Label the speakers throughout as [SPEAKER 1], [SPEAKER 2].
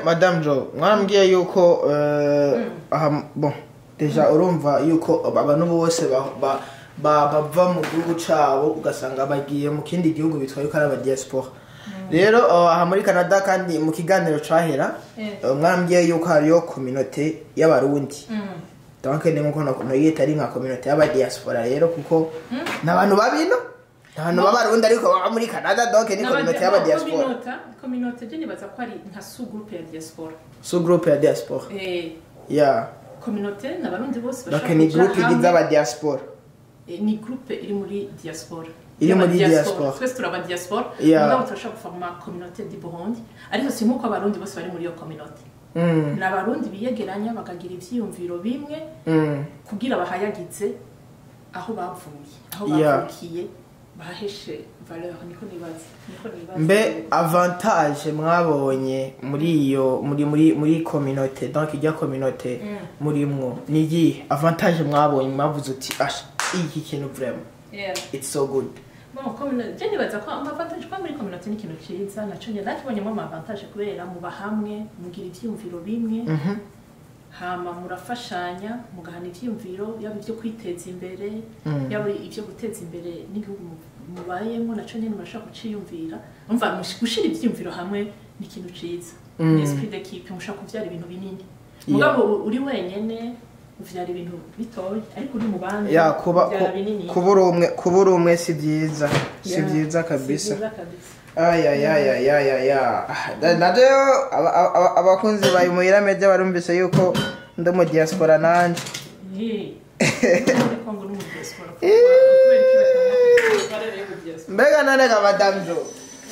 [SPEAKER 1] Madame Jo, mwambwiye yuko aha, bon, déjà urumva yuko abantu bose bava mu gihugu cabo, ugasanga bagiye mu kindi gihugu, bitwa yuko ari aba diaspora. Rero aha muri Canada, kandi mu kiganiro cahera, mwambwiye yuko hariyo communauté y'Abarundi. Donc ni nkuko noyita ari nka communauté y'aba diaspora rero, kuko n'abantu babino, abantu b'Abarundi ariko baba muri Canada. Donc ni communauté y'aba diaspora.
[SPEAKER 2] Communauté je nibaza ko ari nka sous groupe ya diaspora.
[SPEAKER 1] Sous groupe ya diaspora.
[SPEAKER 2] Communauté n'Abarundi bose
[SPEAKER 1] Donc ni
[SPEAKER 2] kuja
[SPEAKER 1] groupe
[SPEAKER 2] hamwe.
[SPEAKER 1] igize aba diaspora.
[SPEAKER 2] Ni groupe iri muri diaspora.
[SPEAKER 1] Iri muri
[SPEAKER 2] Y'aba
[SPEAKER 1] diaspora.
[SPEAKER 2] Twese turaba diaspora. Mugabo turashobora guforma communauté du Burundi, ariko si nkuko Abarundi bose bari muri iyo communauté. Ni Abarundi biyegeranya, bakagira ivyiyumviro bimwe kugira bahayagize aho bavuye, aho bavukiye, baheshe valeur. Niko nibaza, niko nibaza.
[SPEAKER 1] Mbe avantage mwabonye muri iyo muri communauté, donc ijya communauté murimwo, ni iyihe avantage mwabonye, mwavuze uti: "Asha, iki kintu vraiment it's so good"?
[SPEAKER 2] Bon, je nibaza ko ama avantage kuba muri communauté ni ikintu ciza. Naco nyene nakibonyemo ama avantage, kubera muba hamwe, mugira ivyiyumviro bimwe, hama murafashanya, mugahana ivyiyumviro, yaba ivyo kwiteza imbere, yaba ivyo guteza imbere n'igihugu mubayemo, naco nyene murashobora kuciyumvira. Umva, gushira ivyiyumviro hamwe ni ikintu ciza. Ni esprit d'équipe, mushobora kuvyara ibintu binini. Mugabo uri wenyene uvyara ibintu bitoya, ariko uri mu bandi
[SPEAKER 1] Ya, kuba
[SPEAKER 2] uvyara binini.
[SPEAKER 1] Kubura umwe si byiza, si byiza
[SPEAKER 2] Si
[SPEAKER 1] kabisa.
[SPEAKER 2] vyiza kabisa.
[SPEAKER 1] Ayayayayaya, najeyo abakunzi ba Imuhira Media barumvise yuko ndi mu diaspora nanje.
[SPEAKER 2] Muri Congo no mu diaspora. Kubera iki batanga valeur yo mu diaspora?
[SPEAKER 1] Mbega none ga Madame Jo,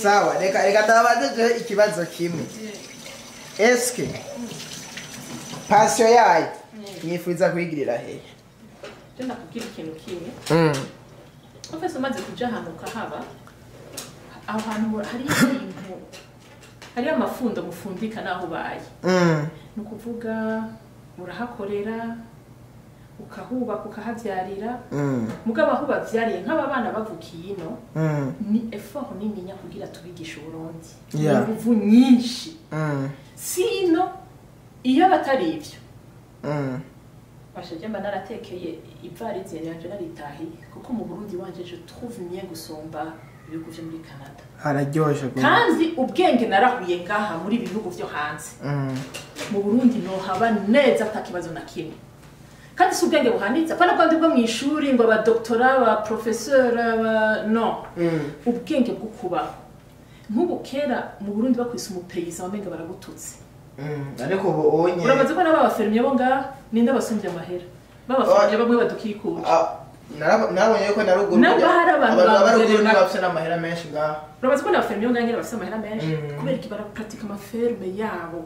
[SPEAKER 1] sawa, reka ndabaze ikibazo kimwe. Eske pension yayo mwifuza kuyigirira hehe?
[SPEAKER 2] Je ndakubwira ikintu kimwe. Ofese umaze kuja ahantu ukahaba, aho hantu hari ibintu, hariyo amafundo mufundika n'aho ubaye. Ni ukuvuga murahakorera, ukahubaka, ukahabyarira. Mugabo aho bavyariye, nk'aba bana bavukiye ino, ni effort nininya kugira tubigishe Uburundi. Inguvu nyinshi. Sino iyo batari ivyo, bashaje mba naratekeye ivarizi yanje naritahiye, kuko mu Burundi wanje je trouve mieux gusumba ibihugu vyo muri Canada.
[SPEAKER 1] Hararyoshe gose.
[SPEAKER 2] Kandi ubwenge narahuye ngaha muri ibi bihugu vyo hanze, mu Burundi nohaba neza ata kibazo na kimwe. Kandi si ubwenge buhanitse, apana bwandi bwo mw'ishuri ngo abadoktora, aba professeur, aba no. Ubwenge bwo kubaho. Nk'ubu kera mu Burundi bakwise umu paysan, wamenga baragututse.
[SPEAKER 1] Ariko ubu onye
[SPEAKER 2] Uramaze ko n'aba ba fermier bo ngaha, ninde basumbye amahera? Baba fermier bamwe badukikuje.
[SPEAKER 1] Ah, narabonye yuko na ruguru
[SPEAKER 2] Nubwo hari abantu
[SPEAKER 1] abantu
[SPEAKER 2] ba
[SPEAKER 1] ba ruguru
[SPEAKER 2] mbere
[SPEAKER 1] nibo bafise n'amahera menshi ngaha.
[SPEAKER 2] Uramaze kubona aba fermier bo ngaha nyene bafise amahera menshi? Kubera iki? Barapratika ama ferme yabo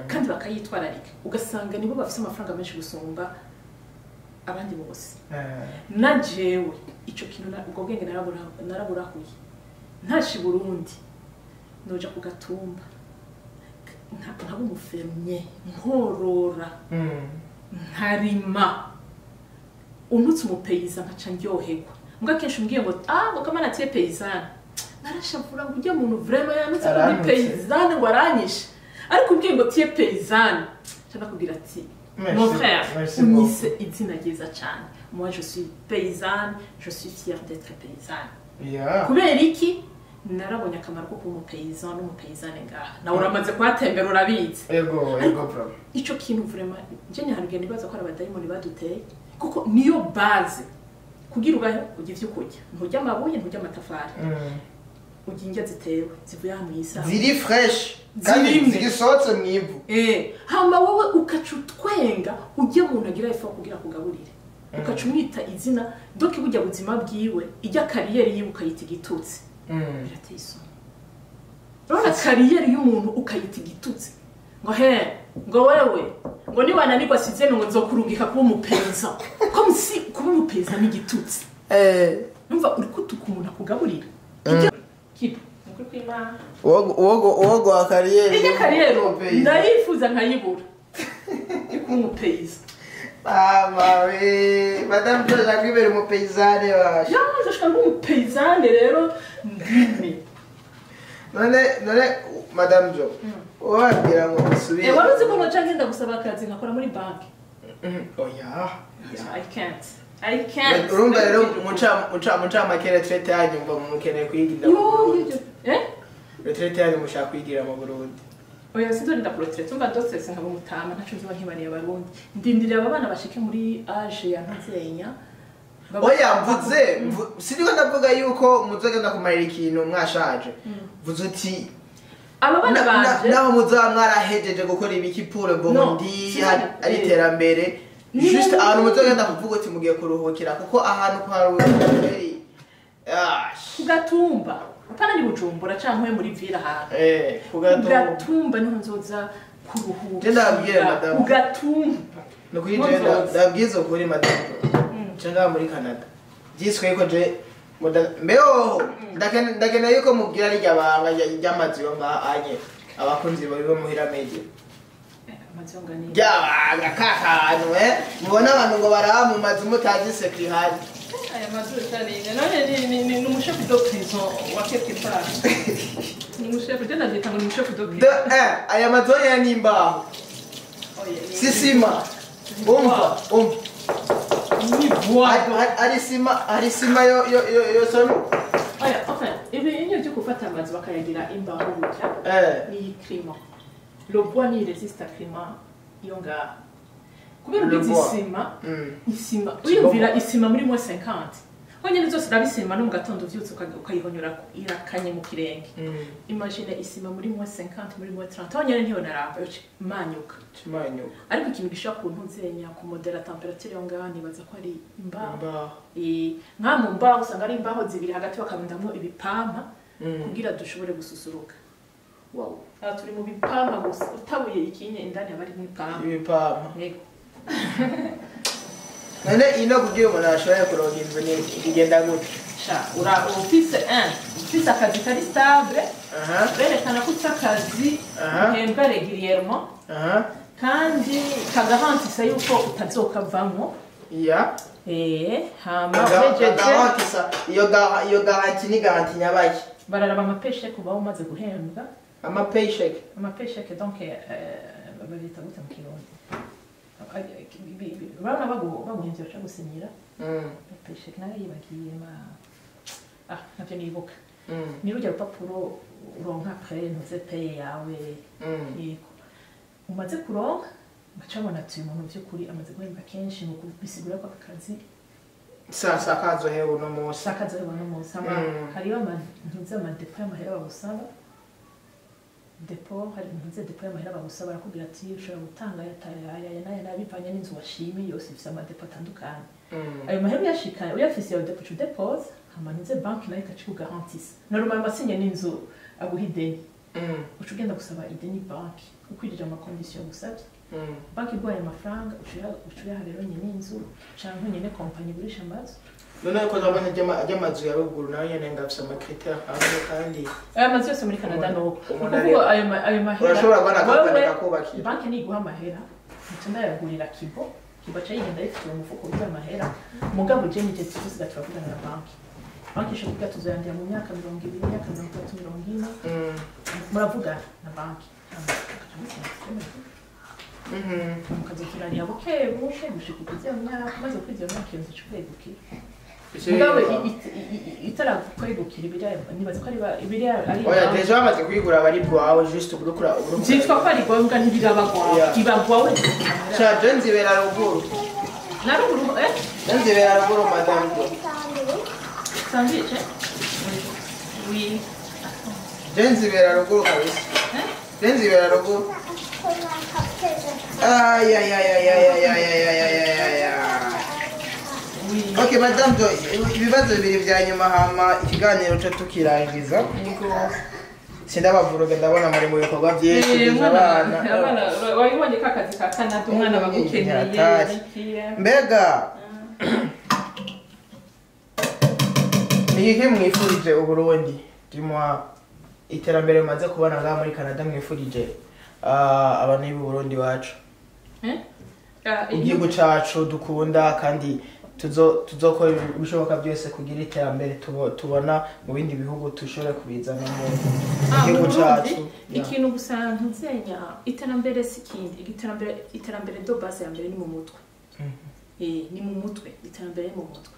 [SPEAKER 2] kandi bakayitwararika, ugasanga nibo bafise amafaranga menshi gusumba abandi bose. Na jewe ico kintu ubwo bwenge naraburahuye. Ntashe i Burundi, noja ku gatumba nkaba umu fermier, nkorora, nkarima. Untutse umu paysan nkaca ndyoherwa. Mbwa kenshi umbwiye ngo ah, ngo kamana tu es paysanne, narashavura ngo ujya muntu vraiment yanutse ngo ndi
[SPEAKER 1] Arantutse.
[SPEAKER 2] paysanne, ngo aranyishe. Ariko umbwiye ngo tu es paysanne, nca ndakubwira ati:
[SPEAKER 1] Merci,
[SPEAKER 2] "Mon frère,
[SPEAKER 1] merci.
[SPEAKER 2] unyise izina ryiza cyane. Moi, je suis paysanne, je suis fière d'être paysanne." Kubera iki? Narabonye akamaro ko kuba umu paysan n'umu paysanne ngaha. Nawe uramaze kuhatembera, urabizi.
[SPEAKER 1] Ego bro.
[SPEAKER 2] Ico kintu vraiment je ntiharugendo, nibaza ko ari abadayimoni baduteye, kuko niyo base kugira ubahe. Urya ivyo kurya, nturya amabuye, nturya amatafari. Urya indya zitewe, zivuye aha mw'isi.
[SPEAKER 1] Ziri fresh kandi
[SPEAKER 2] Zirimwe.
[SPEAKER 1] zigisohotse mu ivu.
[SPEAKER 2] Hama wowe ukaca utwenga ujya muntu agira effort kugira kugaburire, ukaca umwita izina. Donc burya buzima bwiwe, ijya carrière yiwe ukayita igitutsi. Birateye isoni. Urabona carrière y'umuntu ukayita igitutsi, ngo he, ngo wewe, ngo niwananirwa sixième, ngo nzokurungika kuba umu paysan, comme si kuba umu paysan ni igitutsi. Numva uri kutuka umuntu akugaburira. Kipo nukuri kw'Imana.
[SPEAKER 1] Wogo wa carrière.
[SPEAKER 2] Ijya carrière ndayifuza nkayibura yo kuba umu paysan.
[SPEAKER 1] Mama we, Madame George akwibera umu paysanne washe.
[SPEAKER 2] Yaje ashaka kuba umu paysanne rero ndime.
[SPEAKER 1] None Madame Jo, wabwira ngo usubire.
[SPEAKER 2] Wari uzi ko noca ngenda gusaba akazi nkakora muri banki?
[SPEAKER 1] Oya.
[SPEAKER 2] I can't. I can't.
[SPEAKER 1] Urumva rero muca make retraite yanyu mva mukeneye kuyigira mu Burundi.
[SPEAKER 2] Eh?
[SPEAKER 1] Retraite yanyu mushaka kuyigira mu Burundi.
[SPEAKER 2] Oya, sinzorinda ku retraite, umva ndosese nkaba umutama, ntaco nzoba nkibariye Abarundi. Ndindiriye aba bana bashike muri âge ya ntuzenya.
[SPEAKER 1] Oya, mvuze siniko ndavuga yuko muzogenda kumarira ikintu mwashaje. Mvuze uti
[SPEAKER 2] aba bana banje
[SPEAKER 1] naho muzaba mwarahejeje gukora ibiki pour Burundi ari iterambere. Juste ahantu muzogenda kuvuga uti mugiye kuruhukira, kuko ahantu kuharuhukira
[SPEAKER 2] ku Gatumba. Apana ni Bujumbura canke muri ville ahantu.
[SPEAKER 1] Ku Gatumba
[SPEAKER 2] niho nzoza kuruhukira.
[SPEAKER 1] Je ndababwira madame.
[SPEAKER 2] Ku Gatumba.
[SPEAKER 1] Nukuri je ndabwiza ukuri madame. Cenga muri Canada. Byiswe yuko je mbeo ndakeneye yuko mubwira rijya banga ry'amazu yo ngaha anye abakunzi bawe bo muhira media.
[SPEAKER 2] Amazu ngani?
[SPEAKER 1] Ryabanga kakantu mubona abantu ngo baraba mu mazu mutazi sekirihari.
[SPEAKER 2] Aya mazu cyane none ni umushefu de prison wa quelque part. Ni umushefu je ndavyita ngo ni umushefu de prison.
[SPEAKER 1] Aya mazu ya ni imbaho. Si sima. Umva.
[SPEAKER 2] Ni bois.
[SPEAKER 1] Ari sima yo sono.
[SPEAKER 2] Oya, enfin, ibi inyo byo gufata amazu bakayagira imbaho gutya. Ni climat. Le bois ni résiste à climat yo ngaha. Kubera ugize isima, isima, uyumvira isima muri moins 50. Honyine zose urabisima no mu gatondo uvyutse ukayihonyora irakanye mu kirenge. Imagine isima muri moins 50, muri moins 30. Honyine ntiyo naramba, manyuka.
[SPEAKER 1] Manyuka.
[SPEAKER 2] Ariko ikintu gishobora kuntuzenya ku modera temperature yo ngaha nibaza ko ari imbaho. Nka mu mbaho usanga ari imbaho zibiri hagati bakarundamwo ibipampa kugira dushobore gususuruka. Wow. Aha turi mu bipampa gusa, utabuye ikinye indani abari mu ipampa.
[SPEAKER 1] Ibipampa.
[SPEAKER 2] Yego.
[SPEAKER 1] None ino kugira umuntu ashobore kuronka inzu ni igenda gute?
[SPEAKER 2] Sha, ura ufise ufise akazi kari stable. Berekana ko ufise akazi uhembwa régulièrement. Kandi kagarantisa yuko utazokavamwo.
[SPEAKER 1] Ya.
[SPEAKER 2] Hama
[SPEAKER 1] garantisa iyo garanti ni garanti nyabaki.
[SPEAKER 2] Bararaba amapaycheck uba umaze guhembwa.
[SPEAKER 1] Amapaycheck.
[SPEAKER 2] Amapaycheck donc babita gute mu Kirundi? Urabona baguhemvye baca gusinyira. Paycheck nayo yibagiye ma navyo nibuka. Ni rujya rupapuro uronka après ntuze paye yawe. Yego. Umaze kuronka baca babona ati uyu muntu vy'ukuri amaze guhembwa kenshi, ni bisigura ko akazi
[SPEAKER 1] sasa kazohewe uno munsi.
[SPEAKER 2] Sakazohewe uno munsi. Hariyo ntuze amadepo y'amahera bagusaba. Depo hari ntuze depo y'amahera bagusaba, barakubwira ati ushobora gutanga aya n'aya n'abivanye n'inzu washimye yose ifise amadepo atandukanye. Ayo mahera uyashikanye uyafise iyo depo uca udepose, hama ntuze banki nayo ikacikugarantisa. Normalement asinye n'inzu aguha ideni. Uca ugenda gusaba ideni banki ukwirije amacondition agusavye. Banki iguhaye amafaranga uca uyaha rero nyene inzu canke nyene kompanyi igurisha amazu.
[SPEAKER 1] None ko ndabona ry'amazu ya ruguru nayo nyene ngafise ama critères amwe kandi
[SPEAKER 2] aya mazu yose muri Canada no kuvuga ayo mahera
[SPEAKER 1] urashobora kubona kampani kakubakira.
[SPEAKER 2] Banki niguha amahera nca ndayagurira Kibo ca yigenda yifitiye umufuko w'amahera, mugabo je nije tuziga turavugana na banki. Banki ishobora kuvuga tuzoyandira mu myaka 20, imyaka 30, 40. Muravugana na banki. Mukazoturarira buke buke gushika ukuze iyo myaka, maze ukwiza iyo myaka iyo nzu ica ukwegukira. Mugabo itarakwegukira ibiriya nibaza ko ibiriya ari
[SPEAKER 1] Oya, deja bamaze kuyigura bari bwawe juste uburukura
[SPEAKER 2] vyitwa ko ari ngombwa ntibirabagwawe. Ibagwawe.
[SPEAKER 1] Sha, je nzibera ruguru.
[SPEAKER 2] Na ruguru
[SPEAKER 1] Je nzibera ruguru madame.
[SPEAKER 2] Sandwich Oui.
[SPEAKER 1] Je nzibera ruguru kabisa. Je nzibera ruguru. Ay ay ay ay ay ay ay ay ay ay ay. Ok, madame Jo, ibibazo bibiri vya nyuma hama ikiganiro cyo tukirangiza. Sindabavuruga ndabona muri mu bikorwa byinshi abana.
[SPEAKER 2] Abana wabibonye ka kazi ka Canada umwana bagukeneye.
[SPEAKER 1] Mbega ni iki mwifurije Uburundi? Dimwa iterambere mumaze kubona ngaha muri Canada mwifurije abantu b'u Burundi wacu. Igihugu cacu dukunda kandi Tuzokora ibishoboka byose kugira iterambere tubona mu bindi bihugu tushobora kubizana mu gihugu cyacu.
[SPEAKER 2] Ikintu gusa ntuzenya iterambere si kindi, iterambere do base ya mbere ni mu mutwe. Ni mu mutwe, iterambere ni mu mutwe.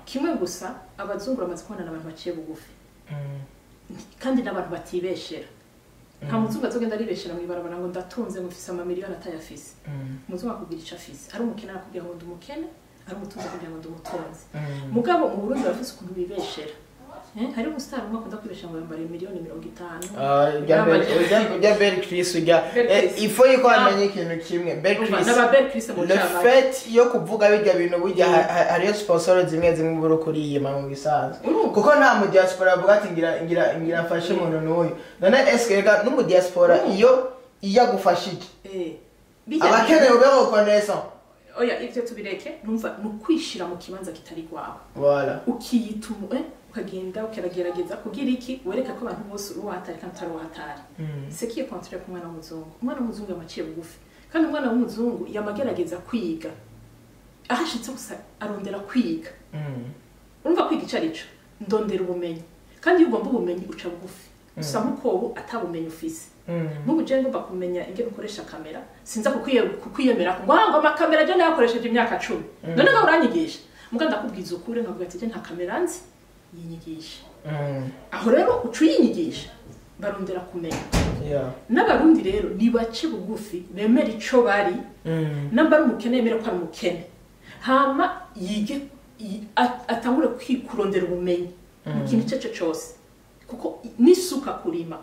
[SPEAKER 2] Kimwe gusa abazungu bamaze kubona abantu baciye bugufi. Kandi n'abantu batibeshera. Nta muzungu azogenda aribeshera mu ibarabara ngo ndatunze ngo mfise amamiliyoni atayafise. Umuzungu akubwira ico afise. Ari umukene arakubwira ngo ndi umukene, ari umutunzi akubwira ngo ndi umutunzi. Mugabo mu Burundi bafise ukuntu bibeshera. Hari umustar umwe akunda kwibeshera ngo yambara miliyoni 50.
[SPEAKER 1] Ujya Bel Chris ujya ifo yuko amenye ikintu kimwe. Bel Chris
[SPEAKER 2] n'aba Bel Chris mu
[SPEAKER 1] cyama. Le fait yo kuvuga bijya bintu burya hariyo sponsor zimwe zimwe buro kuri yima mu bisanzwe. Kuko nta mu diaspora avuga ati ngira mfashe umuntu n'uyu. None eske reka no mu diaspora iyo iyagufashije. Abakeneye ube reconnaissant.
[SPEAKER 2] Oya ivyo tubireke numva nukwishira mu kibanza kitari gwawe.
[SPEAKER 1] Voilà.
[SPEAKER 2] Ukiyituma ukagenda ukeragerageza kugira iki wereka ko abantu bose uruhatari kandi utari uhatari. C'est qui est contraire ku mwana w'umuzungu. Umwana w'umuzungu yamaciye bugufi. Kandi umwana w'umuzungu yamagerageza kwiga. Ahashitse gusa arondera kwiga. Urumva kwiga ico arico? Ndondera ubumenyi. Kandi iyo ugomba ubumenyi uca bugufi. Usa nkuko atabumenyi ufise. Mubu je ngomba kumenya ingene ukoresha kamera, sinza kukwiyemera ngo ngo amakamera je nayakoresheje imyaka 10. None ga uranyigisha. Muga ndakubwiza ukuri nkavuga ati je nta kamera nzi yinyigisha. Aho rero uca uyinyigisha barondera kumenya. N'abarundi rero ni bace bugufi bemera ico bari. Namba ari umukene yemera ko ari umukene. Hama yige atangure kurondera ubumenyi mu kintu ico cyose. Kuko nisuka kurima.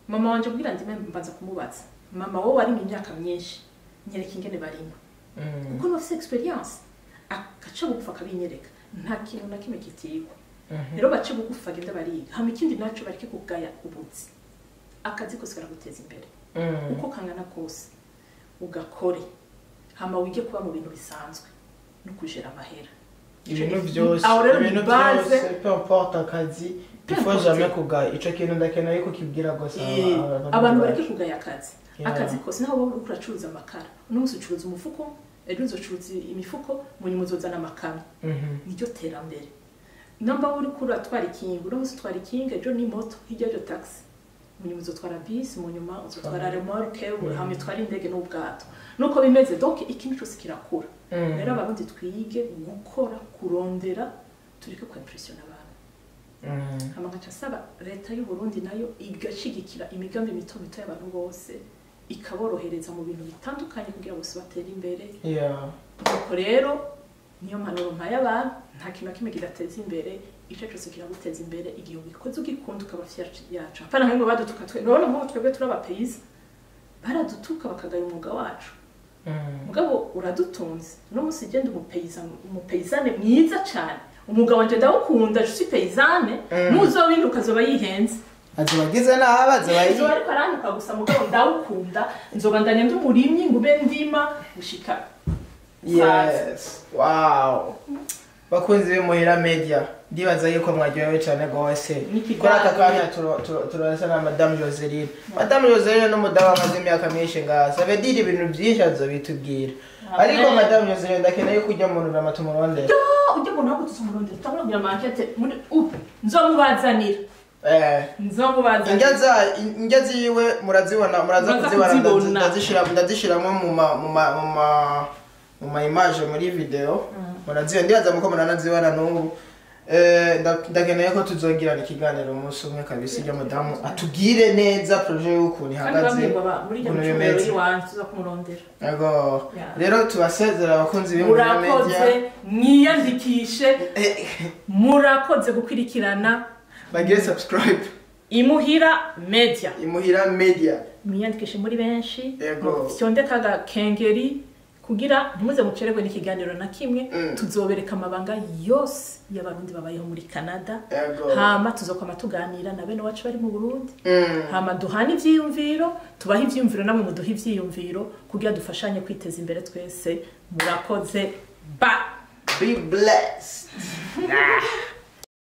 [SPEAKER 2] Mama wanje kugira ndime mbanza kumubaza. Mama wowe ari mu myaka myinshi nyereka ingene barima. Kuko no experience akaca bugufa akabinyereka nta kintu na kimwe kitigwa. Rero bace bugufa agenda bariga. Hama ikindi naco bareke kugaya ubuzi. Akazi kose karaguteza imbere. Uko kangana kose ugakore. Hama wige kuba mu bintu bisanzwe no kujera amahera.
[SPEAKER 1] Ibintu byose, ibintu byose peu importe akazi. Il faut jamais kugaya ico kintu ndakeneye ko kibwira gose
[SPEAKER 2] abantu bareke kugaya akazi. Akazi kose naho wowe uriko uracuruza amakara uno munsi ucuruza umufuko, ejo uzocuruza imifuko, munyuma uzozana amakamyo. Niryo terambere. Namba uriko uratwara ikinga uno munsi utwara ikinga, ejo ni moto, hirya ejo taxi, munyuma uzotwara bisi, munyuma uzotwara remorque, hamwe utwara indege n'ubwato. Nuko bimeze. Donc ikintu cyose kirakura. Rero abarundi twige gukora, kurondera, tureke ku impressiona abantu. Hama nkaca saba leta y'u Burundi nayo igashigikira imigambi mito mito y'abantu bose, ikaborohereza mu bintu bitandukanye kugira bose batere imbere. Nuko rero niyo mpanuro mpaye abantu, nta kintu na kimwe kidateza imbere, ico cyose kiraguteza imbere igihe ubikoze ugikunda ukaba fier yacu. Apana nkamwe badutuka twe, none nk'ubu twebwe turabapeyiza baradutuka bakagaya umwuga wacu. Mugabo uradutunze. No musi genda umupeyizane mwiza cyane. Umwuga wanje ndawukunda, je suis paysanne. Nuzowinduka azoba yihenze.
[SPEAKER 1] Azobagize nabi, azoba
[SPEAKER 2] ariko arantuka gusa mugabo ndawukunda, nzobandanya ndi umurimyi ngube ndima gushika.
[SPEAKER 1] Yes. Wow. Bakunzi b'Imuhira Media, ndibaza yuko mwaryohewe cyane gose. Kuri aka kanya turasa na Madame Joseline. Madame Joseline n'umudamu amaze imyaka myinshi ngaha. Ça veut dire ibintu byinshi azobitubwira. Ariko Madame Joseline ndakeneye ko ujya mu rurama tumurondera.
[SPEAKER 2] Ujya mu ntabwo tumurondera. Tutangura kugira market muri nzomubazanira. Nzomubazanira.
[SPEAKER 1] Injya ziwe murazibona, muraza kuzibona, ndazishiramo mu ma image muri video. Muraziba ndibaza muko muranazibona n'ubu. Ndakeneye ko tuzogirana ikiganiro umunsi umwe kabisa ijya mudamu atubwire neza projet y'ukuntu ihagaze.
[SPEAKER 2] Muri iryo mcumero y'iwanyu tuza kumurondera.
[SPEAKER 1] Yego. Rero tubasezera abakunzi b'Imuhira Media.
[SPEAKER 2] Murakoze, mwiyandikishe. Murakoze gukurikirana.
[SPEAKER 1] Bagire subscribe.
[SPEAKER 2] Imuhira Media.
[SPEAKER 1] Imuhira Media.
[SPEAKER 2] Mwiyandikishe muri benshi.
[SPEAKER 1] Yego.
[SPEAKER 2] Fyonde kaga kengeri kugira ntimuze mucererwe n'ikiganiro na kimwe. Tuzobereka amabanga yose y'abarundi babayeho muri Canada. Hama tuzokwama tuganira na bene wacu bari mu Burundi. Hama duhana ivyiyumviro, tubaha ivyiyumviro namwe muduha ivyiyumviro kugira dufashanye kwiteza imbere twese. Murakoze. Ba
[SPEAKER 1] be blessed.